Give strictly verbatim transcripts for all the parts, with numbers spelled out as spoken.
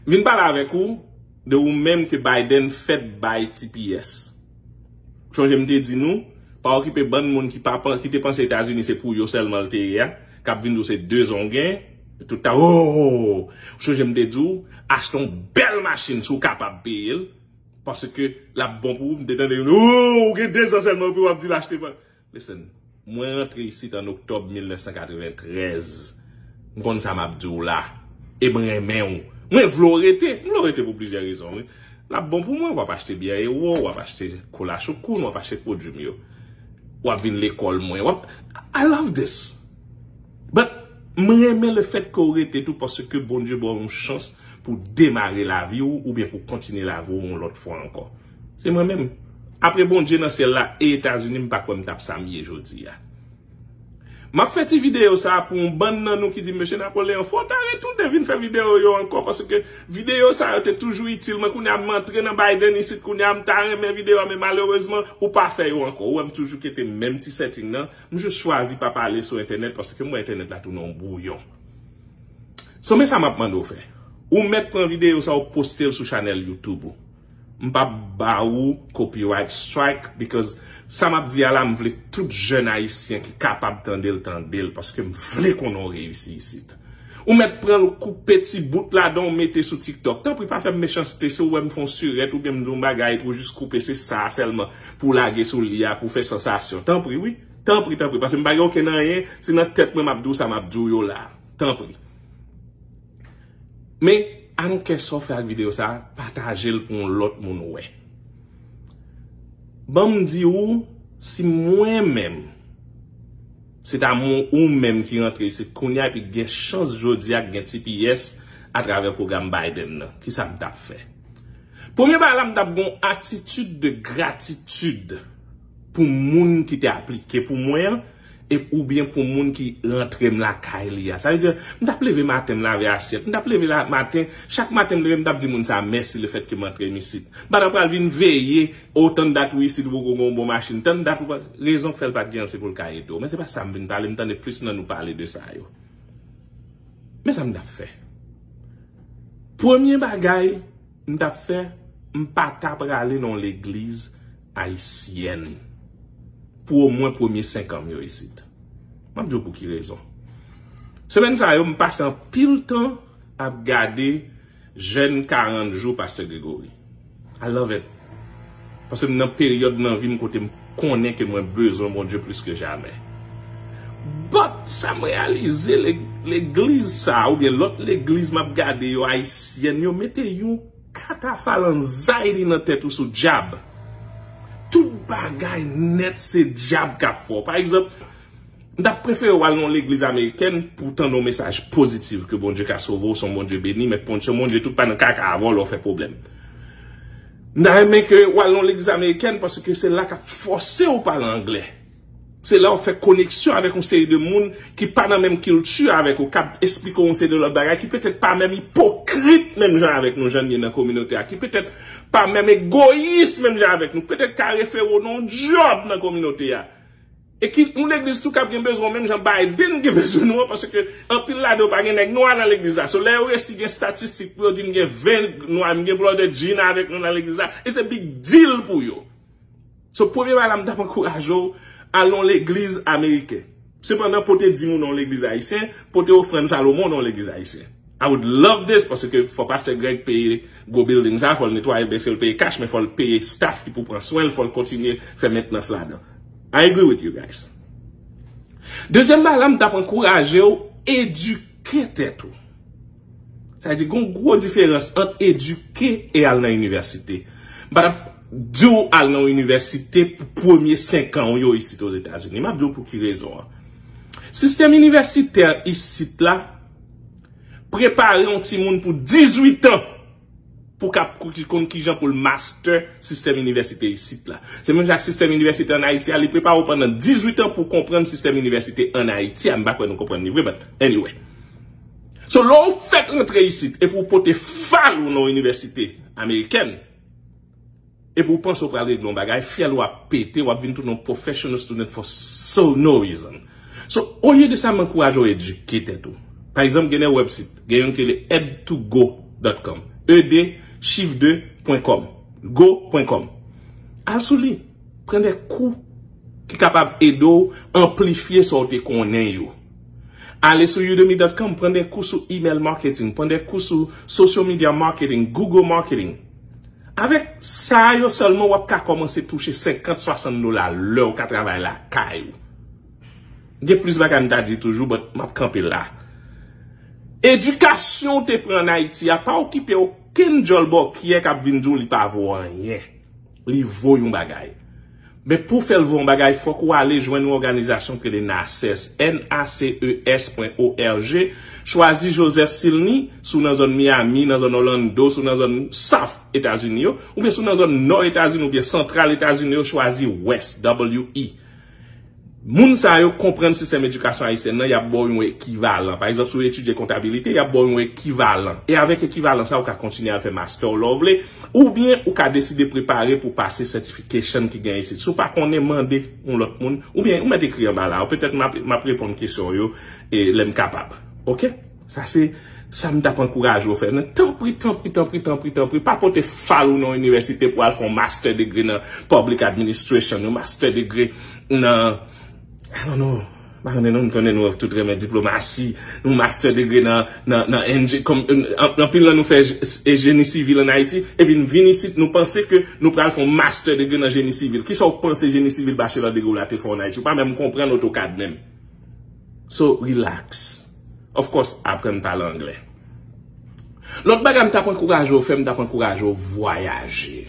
Vin pale avèk ou de ou menm ke Biden fèt bay T P S. Sonje m te di nou, pa okipe bann moun ki pa ki te panse Etazini se pou yo sèlman l te ye a, k ap vin di w se de zon w gen, tout ta oh! Sonje m te di w, achte yon bèl machin si w kapab peye l, paske l ap bon pou ou. M te tande youn oh! Ou gen de zon sèlman epi w ap di l achte. Listen, mwen rantre isit an oktòb mil nèf san katreventrèz. M konn sa m ap di w la. E mwen renmen w. Mwen vle w rete. M vle w rete pou plizyè rezon, wi. L ap bon pou mwen, w ap achte byè Ewo, w ap achte kola Choukoun, w ap achte pwodui m yo. W ap vin lekòl mwen. W ap, I love this. But, mwen renmen le fèt ke w rete tou paske Bondye ba w yon chans pou demare lavi w oubyen pou kontinye lavi w yon lòt fwa ankò. Se mwen menm. Apre Bondye nan syèl la e Etazini, m pa kwè m t ap sa m ye jodi a. M ap fè ti videyo sa a pou yon bann nan nou ki di, "Mesye Napoleon, fò w ta retounen vin fè videyo yo ankò, paske videyo sa yo te toujou itil mwen. Kounye a m antre nan Biden isit, kounye a m ta renmen videyo a, men malerezman, ou pa fè yo ankò." Ou wè m toujou kenbe menm ti setting nan. M jis chwazi pa pale sou entènèt, paske m wè entènèt la tounen yon bwouyon. So, men sa m ap mande w fè. Ou mèt pran videyo sa, ou poste l sou chanèl YouTube ou. M p ap ba ou copyright strike, because sa m ap di a la, m vle tout jèn ayisyen ki kapab tande l, tande l, paske m vle konnen w reyisi isit. Ou mèt pran l, ou koupe ti bout ladan, ou mete sou TikTok. Tanpri, pa fè m mechanste, si w wè m fè yon sirèt oubyen m di yon bagay, ou jis koupe, se sa a sèlman pou w lage sou li a, pou w fè sansasyon. Tanpri, wi. Tanpri, tanpri, paske m pa gen okenn anyen, se nan tèt mwen m ap di w sa m ap di w yo la. Tanpri. Men, I don't care sa w fè ak videyo sa a, pataje l pou yon lòt moun wè. Ban m di w, si mwen menm, se ta mwen ou menm ki rantre isit kounye a epi gen chans jodi a gen T P S atravè pwogram Biden nan, kisa m t ap fè? Premye bagay la, m t ap gen yon atitid de gratitid pou moun ki te aplike pou mwen an, e oubyen pou moun ki rantre m lakay li a. Sa vle di, m t ap leve maten, m lave asyèt. M t ap leve la maten, chak maten m leve, m t ap di moun sa a mèsi lefètke m antre m isit. M pa t ap pral vin veye, "O, tann dat ou isit, ou poko gen yon bon machin, tann dat ou pa." Rezon k fè l pa t gen an, se pou l ka ede w. Men se pa sa m vin pale, m tande plis nan nou pale de sa yo. Men sa m t ap fè. Premye bagay m t ap fè, m pa ta prale nan yon legliz ayisyèn pou omwen premye senk an m yo isit. M ap di w pou ki rezon. Semèn sa yo, m pase anpil tan ap gade jèn karant jou Pastè Gregory. I love it. Paske m nan peryòd nan vi m kote m konnen ke mwen bezwen Bondye plis ke jamè. But, sa m reyalize, le- legliz sa a, oubyen lòt legliz m ap gade yo, ayisyèn, yo mete yon katafal anxiety nan tèt ou sou dyab. Tout bagay nèt se dyab k ap fè w. Pa egzanp, m t ap prefere w al nan yon legliz amerikèn pou w tande yon mesaj pozitif ke Bondye ka sove w, se yon Bondye beni, men pon- se yon Bondye tout pa nan kaka avè w lè w fè pwoblèm. M ta renmen ke w al nan yon legliz amerikèn paske se la k ap fòse w pale anglè. Se la w fè koneksyon avèk yon seri de moun ki pa nan menm kilti avèk ou, k ap esplike w yon seri de lòt bagay, ki petèt pa menm ipokrit menm jan avèk nou, jan n ye nan kominote a, ki petèt pa menm egoyis menm jan avèk nou, petèt ka refere w nan yon djòb nan kominote a. E ki yon legliz tou k ap gen bezwen w menm jan Biden gen bezwen nou an, paske anpil ladan yo pa gen nèg nwa nan legliz la. So, lè yo resi gen estatistik pou yo di m gen ven nwa, m gen Brother Jean avèk nou nan legliz la, it's a big deal pou yo. So, premye bagay la, m t ap ankouraje w al nan yon legliz ameriken. Sepandan, pote dim ou nan yon legliz ayisyen, pote ofrann Salomon nan yon legliz ayisyen. I would love this, paske fò Pastè Greg peye gwo building sa, fò l netwaye, byensi l peye cash, men fò l peye staff ki pou pran swen l, fò l kontinye fè mentnans ladan. I agree with you guys. Dezyèm bagay la, m t ap ankouraje w edike tèt ou. Sa vle di, gen yon gwo diferans ant edike e al nan inivèsite. M pa t ap di w al nan yon inivèsite pou premye senk an w yo isit Ozetazini. M ap di w pou ki rezon an. Sistèm inivèsitè isit la prepare yon timoun pou dizuit an pou k ap pou ki konn kijan pou l master sistèm inivèsite isit la. Se menm jan ak sistèm inivèsite ann Ayiti a, li prepare w pandan dizuit an pou w konprann sistèm inivèsite ann Ayiti a. M pa kwè nou konprann li vre, but anyway. So, lè w fèk rantre isit epi w pote fal ou nan yon inivèsite amerikèn, epi w panse w pral regle yon bagay, fyèl ou ap pete, w ap vin tounen yon professional student for so no reason. So, olye de sa, m ankouraje w edike tèt ou. Pa egzanp, gen de website, gen youn ki rele Ed to Go dot com. E de, chif de, pwen kòm. Go pwen kòm. Al sou li. Pran de kou ki kapab ede w anplifye sa w te konnen yo. Ale sou udemy dot com, pran de kou sou email marketing, pran de kou sou social media marketing, Google marketing. Avèk sa yo sèlman, w ap ka kòmanse touche senkant, swasant dola lè w ka travay lakay ou. Gen plis bagay m ta di toujou, but m ap kanpe la. Edikasyon w te pran ann Ayiti a pa okipe okenn djòl bòkyè k ap vin di w li pa vo anyen. Li vo yon bagay. Men pou fè l vo yon bagay, fòk ou ale jwenn yon òganizasyon ki rele NACES, N A C E S pwen O R G. Chwazi Joseph Silny, si w nan zòn Miami, nan zòn Orlando, si w nan zòn South Etazini yo, oubyen si w nan zòn Nò Etazini, oubyen Santral Etazini yo, chwazi West, W E. Moun sa yo konprann sistèm edikasyon ayisyen nan, y ap ba w yon ekivalan. Pa egzanp, si w etidye kontabilite, y ap ba w yon ekivalan. E avèk ekivalan sa, ou ka kontinye al fè master w lè w vle, oubyen ou ka deside prepare pou pase certification ki gen isit. Si w pa konnen, mande yon lòt moun, oubyen ou mèt ekri anba la. Ou petèt m ap, m ap reponn kesyon w yo e, lè m kapab. Oke? Sa se sa m t ap ankouraje w fè. Men tanpri, tanpri, tanpri, tanpri, tanpri, pa pote fal ou nan yon inivèsite pou al fè yon master degree nan public administration, yon master degree nan, I don't know, pa konnen non, m konnen nou tout renmen diplomasi, yon master degree nan, nan, nan enje-, kòm, an-, anpil nan nou fè je-, e jeni sivil ann Ayiti, epi n vin isit, nou panse ke nou pral fè yon master degree nan jeni sivil. Kisa w panse jeni sivil bachelor degree w la te fè w ann Ayiti? Ou pa menm konprann AutoCAD menm. So, relax. Of course, aprann pale anglè. Lòt bagay m t ap ankouraje w fè, m t ap ankouraje w vwayaje.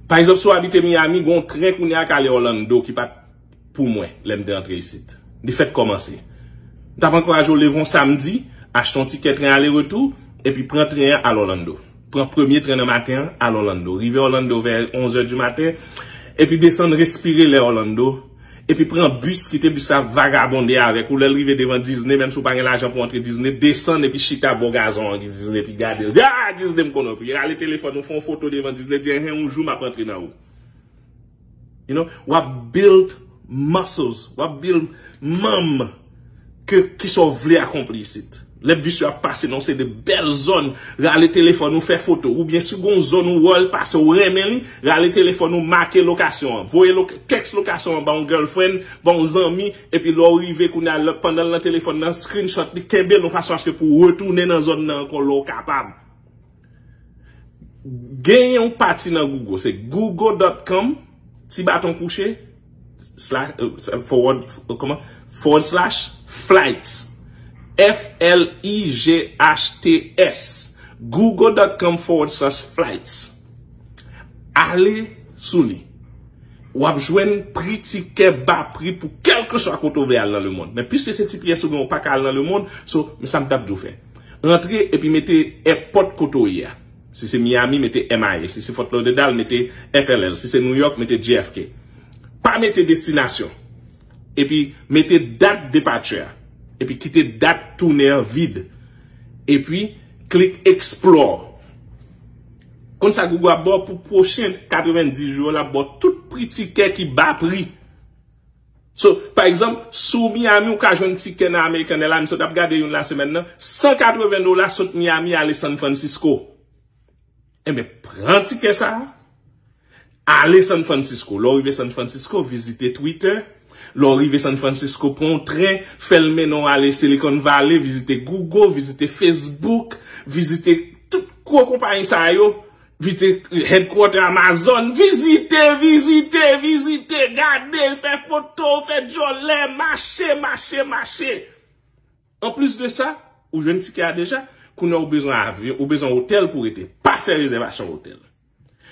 Pa egzanp, si w abite Miami, gen yon tren kounye a k ale Orlando ki pa t pou mwen lè m te antre isit. Li fèk kòmanse. M t ap ankouraje w leve yon samdi, achte yon tikè tren ale retou, epi pran tren an al Orlando. Pran premye tren nan maten an, al Orlando. Rive Orlando vè onz è di maten, epi desann, respire lè Orlando, epi pran bis, kite bis la vagabonde avèk ou. Lè l rive devan Disney, menm si w pa gen lajan pou antre Disney, desann epi chita bò gazon an ki Disney, epi gade l. Di, "Ah, Disney m konnen w pi." Rale telefòn ou, fè yon foto devan Disney, di, "Enhen, yon jou m ap antre nan ou." You know, w ap build muscles, w ap build manm ke, ki sa w vle akonpli isit. Lè bis yo ap pase nan yon seri de bèl zòn, rale telefòn ou, fè foto, oubyen si gon zòn ou wè l pase, ou renmen li, rale telefòn ou, make lokasyon an, voye lo-, text lokasyon an ba yon girlfriend, ba yon zanmi, epi lè w rive kounye a, lè, pandan l nan telefòn nan, screenshot li, kenbe l yon fason aske pou w retounen nan zòn nan ankò lè w kapab. Gen yon pati nan Google, se google dot com, ti baton kouche, slash, euh, forward, euh, kòman? Forward slash flights. F L I G H T S. google dot com forward slash flights. Ale sou li. W ap jwenn pri tikè ba pri pou kèlkeswa kote w vle al nan lemonn. Men piske se ti pyès ou gen, ou pa ka al nan lemonn, so, men sa m t ap di w fè. Rantre epi mete èpòt kote w ye a. Si se Miami, mete M I A. Si se Fort Lauderdale, mete F L L. Si se New York, mete J F K. Pa mete destinasyon. Epi mete dat departure a. Epi kite dat tounen an vid. Epi klik explore. Konn sa Google ap ba w pou pwochen katrevenndis jou yo, l ap ba w tout pri tikè ki ba pri. So, pa egzanp, si w Miami, ou ka jwenn tikè nan American Airlines, m sot ap gade youn la semèn nan, san katreven dola sot Miami ale San Francisco. Enben, pran tikè sa a, ale San Francisco. Lè w rive San Francisco, vizite Twitter. Lè w rive San Francisco, pran yon tren, fè l mennen w ale Silicon Valley, vizite Google, vizite Facebook, vizite tout gwo konpayi sa yo. Vizite headquarter Amazon, vizite, vizite, vizite, gade, fè foto, fè djòlè, mache, mache, mache. Anplis de sa, ou jwenn tikè a deja, kounye a ou bezwen avyon, ou bezwen otèl pou w rete. Pa fè rezèvasyon otèl.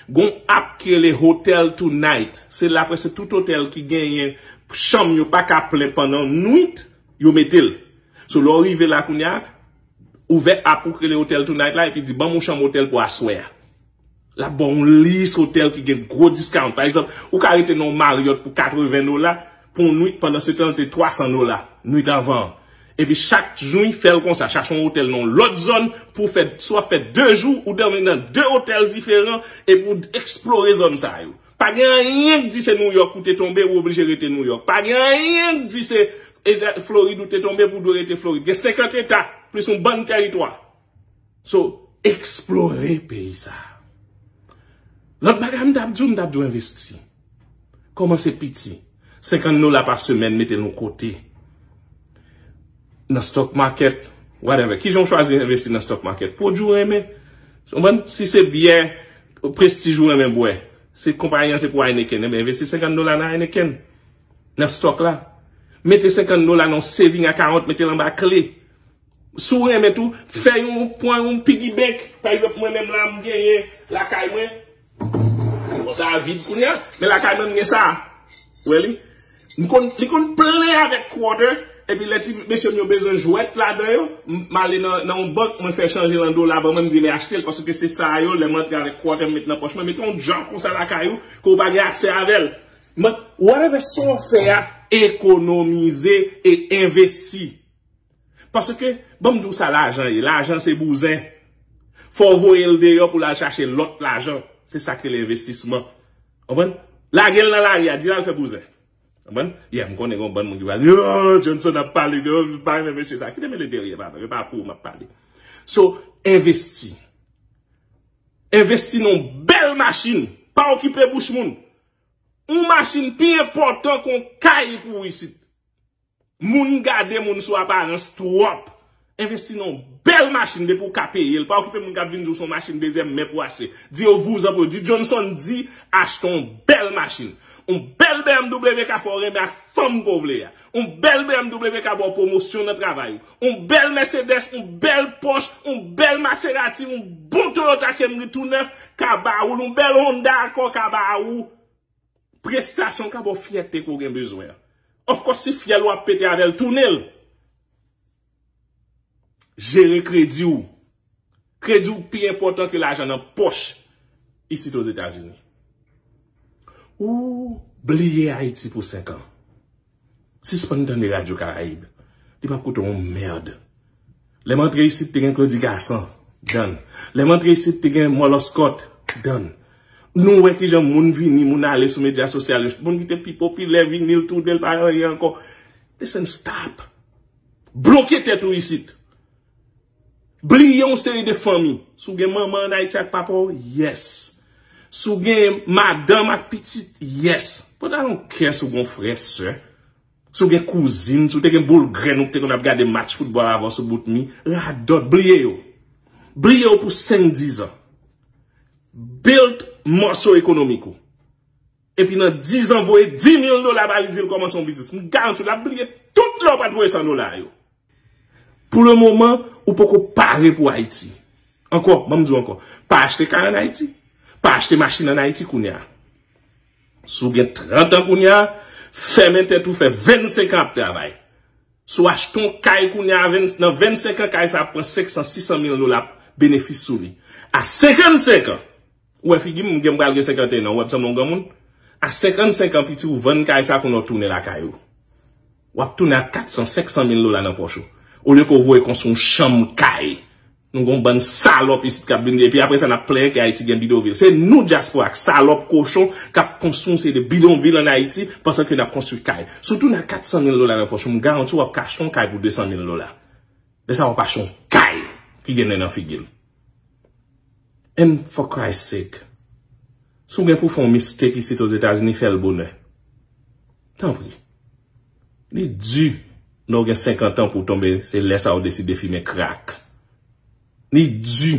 Gon app ki rele Hotel Tonight. Se la prèske tout otèl ki genyen chanm yo pa ka plen pandan nwit, yo mete l. So, lè w rive la kounye a, ouvè app ou k rele Hotel Tonight la, epi di, "Ban m yon chanm otèl pou aswè a." L ap ba w yon lis otèl ki gen gwo discount. Pa egzanp, ou ka rete nan yon Marriott pou katreven dola pou yon nwit, pandan se tan l te twa san dola nwit anvan an. Epi chak jou, fè l konsa, chache yon otèl nan yon lòt zòn pou w fè, si w ap fè de jou, ou dòmi nan de otèl diferan, epi w eksplore zòn sa yo. Pa gen anyen k di se New York ou te tonbe, ou oblije rete New York. Pa gen anyen k di se Eta-, Florid ou te tonbe pou w dwe rete Florid. Gen senkant eta, plis yon bann tèritwa. So, eksplore peyi sa. Lòt bagay m t ap di w, m t ap di w envesti. Kòmanse piti. Senkant dola pa semèn, mete l yon kote. Nan stock market, whatever. Kijan w chwazi envesti nan stock market? Pwodui w renmen. Ou konprann? Si se byè Prestige ou renmen bwè, se konpayi an se pou Heineken, enben envesti senkant dola nan Heineken. Nan stock la. Mete senkant dola nan yon saving account, mete l anba kle. Si w renmen tou, fè yon, pran yon piggy bank. Pa egzanp, mwen menm la, m genyen lakay mwen. Bon, sa a vid kounye a, men lakay mwen, m gen sa. Ou wè li? M konn, li konn plen avèk quarter, epi lè ti mesye m yo bezwen jwèt ladan yo, m, m ale nan, nan yon bank, mwen fè chanje l an dola, ban mwen, m di, "Men achte l, paske se sa yo, lè m antre avèk quarter, m met nan pòch mwen, mete yon jar konsa lakay ou, ke w pa gen aksè avè l." But whatever sa w fè a, ekonomize e envesti. Paske, ban m di w sa lajan ye. Lajan se bouzen. Fò w voye l deyò pou l al chache lòt lajan. Se sa k rele envestisman. Konprann? Lage l nan lari a, di l al fè bouzen. Konprann? Yeah, m konnen gen yon bann moun ki pral di, "Oh, Johnson ap pale, yo pa renmen mesye sa." Kite mele dèyè, papa. E pa pou ou m ap pale. So, envesti. Envesti nan yon bèl machin. Pa okipe bouch moun. Yon machin pi enpòtan ke yon kay pou w isit. Moun gade moun sou aparans twòp. Envesti nan yon bèl machin depi w ka peye l. Pa okipe moun k ap vin di w se yon machin dezyèm men pou w achte. Di yo vouzan pou yo. Di Johnson di achte yon bèl machin. Yon bèl B M W ka fè w renmen ak fanm ke w vle a. Yon bèl B M W ka ba w pwomosyon nan travay ou. Yon bèl Mercedes, yon bèl Porsche, yon bèl Maserati, yon bon Toyota Camry tou nèf ka ba ou l. Yon bèl Honda Accord ka ba ou prestasyon, ka ba w fyète ke w gen bezwen an. Of course, si fyèl ou ap pete avè l, tounen l. Jere kredi w. Kredi w pi enpòtan ke lajan nan pòch isit Ozetazini. Ou bliye Ayiti pou senk an. Sispann tande Radyo Karayib. Li p ap koute w yon mèd. Lè m antre isit, te gen Claudy Gassant. Done. Lè m antre isit, te gen Molo Scott. Done. Nou wè kijan moun vini, moun ale sou medya sosyal yo. Moun ki te pi popilè vini, l tounen, l pa anyen ankò. Listen, stop. Bloke tèt ou isit. Bliye yon seri de fanmi. Si w gen manman ann Ayiti ak papa w, yes. Si w gen madanm ak pitit, yes. But I don't care si w gen yon frè, sè. Si w gen kouzin, si w te gen boul grenn ou ki te konn ap gade match foutbòl avè w sou bout mi, radòt, bliye yo. Bliye yo pou senk, diz an. Build mòso ekonomik ou. Epi nan diz an, voye dis mil dola ba li, di l kòmanse yon biznis. M garanti w, l ap bliye tout lè w pa t voye san dola yo. Pou le moman, ou poko pare pou Ayiti. Ankò, ban m di w ankò, pa achte kay ann Ayiti. Pa achte machin ann Ayiti kounye a. Si w gen trant an kounye a, fèmen tèt ou, fè vennsenk an ap travay. Si w achte yon kay kounye a, venn, nan vennsenk an, kay sa ap pran senk san, sis san mil dola benefis sou li. A senkannsenk an, ou wè figi m, m gen, m pral gen senkanteyen an, ou wè m sanble yon granmoun? A senkannsenk an, piti, ou vann kay sa kounye a, ou tounen lakay ou. W ap tounen ak kat san, senk san mil dola nan pòch ou. Olye ke w voye konstwi yon chanm kay. Nou gon bann salòp isit k ap vin, epi apre sa n ap plenyen ke Ayiti gen bidonvil. Se nou dyaspora k salòp kochon k ap konstwi yon seri de bidonvil ann Ayiti pandan ke n ap konstwi kay. Si w tounen ak kat san mil dola nan pòch ou, m garanti w ap ka achte yon kay pou de san mil dola. Lè sa w ap achte yon kay ki gen nen nan figi l. And for Christ sake, si w gen pou w fè yon mistake isit Ozetazini, fè l bonè. Tanpri. Li di, lè w gen senkant an pou w tonbe, se lè sa w deside fimen krak. Li di,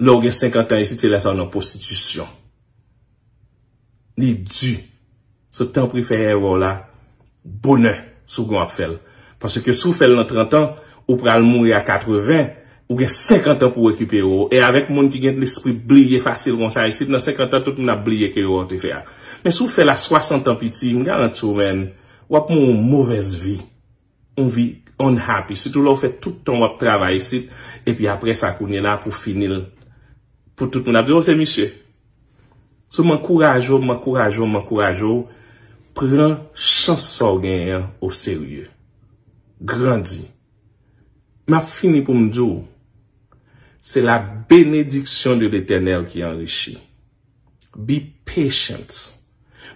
lè w gen senkant an isit, se lè sa w nan pwostitisyon. Li di. So, tanpri fè erè w la bonè, si w gen w ap fè l. Paske si w fè l nan trant an, ou pral mouri a katreven, ou gen senkant an pou w rekipere w. E avèk moun ki gen lespri bliye fasil konsa isit, nan senkant an, tout moun ap bliye ke erè w te fè a. Men si w fè l a swasant an piti, m garanti w, man, w ap mouri yon movèz vi. Yon vi unhappy. Sitou lè w fè tout tan w ap travay isit, epi apre sa, kounye la, pou fini l, pou tout moun ap di, "Oh, se misye." So, m ankouraje w, m ankouraje w, m ankouraje w, pran chans sa w genyen an oserye. Grandi. M ap fini pou m di w, se la bénédiction de l'Éternel qui enrichit. Be patient.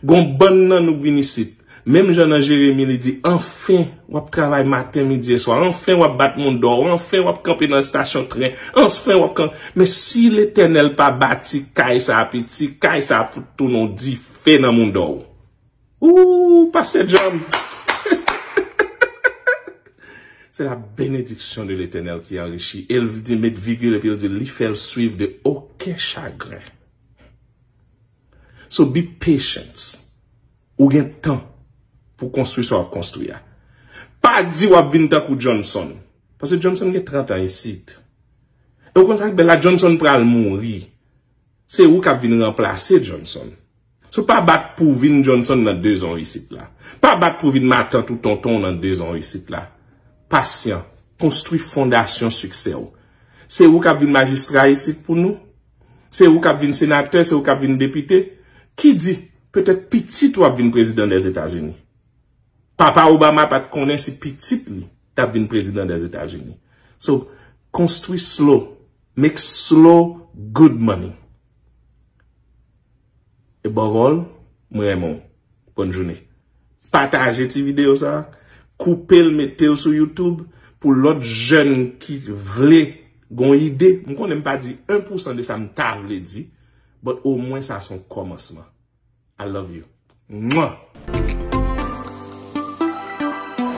Gon bann nan nou k vin isit, Menm jan nan Jeremi, li di, anfen, w ap travay maten, midi e swa. Anfen, w ap bat moun dò. Anfen, w ap kanpe nan estasyon tren. Anfen, w ap kanpe. Men si Letènèl pa bati kay sa a, piti, kay sa a ap fout tounen w dife nan moun dò w. Ooh, Pastor John. C'est la bénédiction de l'Éternel qui enrichit. E l di, met vigil, epi l di, li fè l swiv de okenn chagren. So be patient. Ou gen tan pou konstwi sa w ap konstwi a. Pa di w ap vin tankou Johnson. Paske Johnson gen trant an isit. E w konn sa k bèl la, Johnson pral mouri. Se ou k ap vin ranplase Johnson. So pa bat pou vin Johnson nan de zon isit la. Pa bat pou vin matant ou tonton nan de zon isit la. Pasyan, konstwi fondasyon siksè w. Se ou k ap vin majistra isit pou nou. Se ou k ap vin senatè, se ou k ap vin depite. Ki di, petèt pitit ou ap vin prezidan dèzetazini. Papa Obama pa t konnen si pitit li t ap vin prezidan dèzetazini. So, konstwi slow, make slow good money. Above all, mwen renmen w. Bòn jounen. Pataje ti videyo sa a, koupe l, mete l sou YouTube pou lòt jèn ki vle gon ide. M konnen m pa di en pou san de sa m ta vle di, but omwen sa se yon kòmansman. I love you. Mwa!